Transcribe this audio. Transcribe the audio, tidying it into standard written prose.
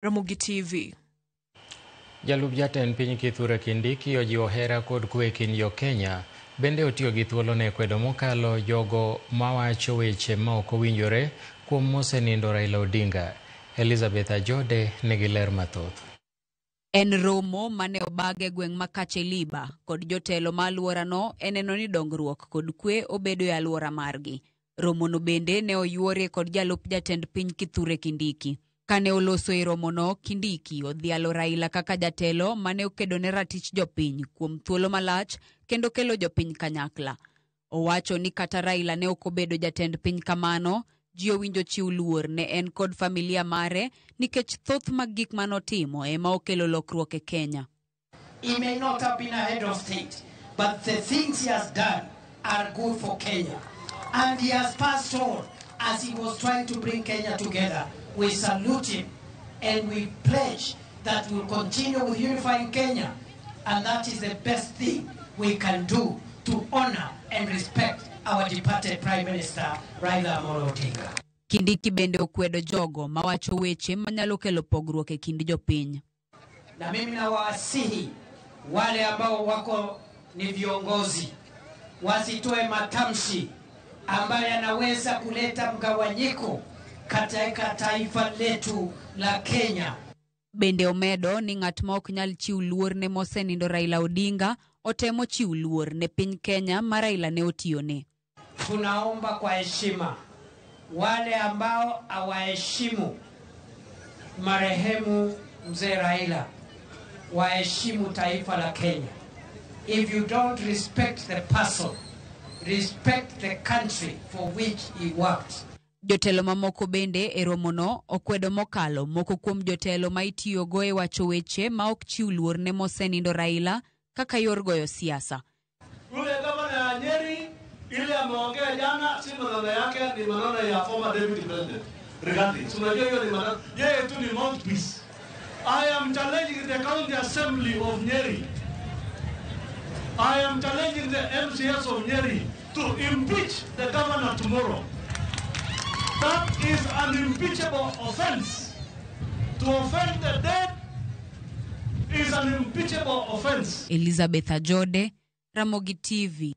Ramogi TV. Jalup jatend piny Kithure Kindiki ojiwo hera kod kwe e kind jo-Kenya. Bende otiyo gi thuolone e kwedo mokalo jogo mawacho weche ma ok owinjore kuom mosenindo Raila Odinga. Elizabeth Ajode nigi ler mathoth. En romo mane obag e gweng' ma Kacheliba kod jotelo ma alworano e neno ni dongruok kod kwe obedo e alwora margi. Romono bende ne oyuorie kod jalup jatend piny Kithure Kindiki. Kane oloso e romono, Kindiki odhialo Raila kaka jatelo mane okedo ne ratich jopiny kuom thuolo malach kendo kelo jopiny kanyakla. Owacho ni kata Raila ne ok obedo jatend piny kamano, ji owinjo chiw luor ne en kod familia mare nikech thoth mag gik manotimo ema okelo lokruok e Kenya. He may not have been a head of state, but the things he has done are good for Kenya. And he has passed on as he was trying to bring Kenya together. We salute him and we pledge that we'll continue with unifying Kenya. And that is the best thing we can do to honor and respect our departed Prime Minister, Raila Amolo Odinga. Kindiki bende okwedo jogo mawacho weche manyalo kelo pogruok e kind jopiny. Na mimi nawasihi wale ambao wako ni viongozi wasitoe matamshi ambayo yanaweza kuleta mgawanyiko katika taifa letu la Kenya. Bende omedo ni ng'at ma ok nyal chiw luor ne mosenindo Raila Odinga otemo chiw luor ne piny Kenya ma Raila ne otiyone. Tunaomba kwa heshima wale ambao hawaheshimu marehemu mzee Raila waheshimu taifa la Kenya. If you don't respect the person, respect the country for which he worked. Jotelo mamoko bende e romono okwedo mokalo moko kuom jotelo ma itiyogo e wacho weche ma ok chiw luor ne mosenindo Raila kaka yor goyo siasa. Yule gavana ya Nyeri ile ameongea jana, si maneno yake, ni maneno ya former deputy president Rigathi. Si unajua hiyo ni maneno, yeye tu ni mouthpiece. I am challenging the county assembly of Nyeri. I am challenging the MCAs of Nyeri to impeach the governor tomorrow. That is an impeachable offense. To offend the dead is an impeachable offense. Elizabeth Ajode, Ramogi TV.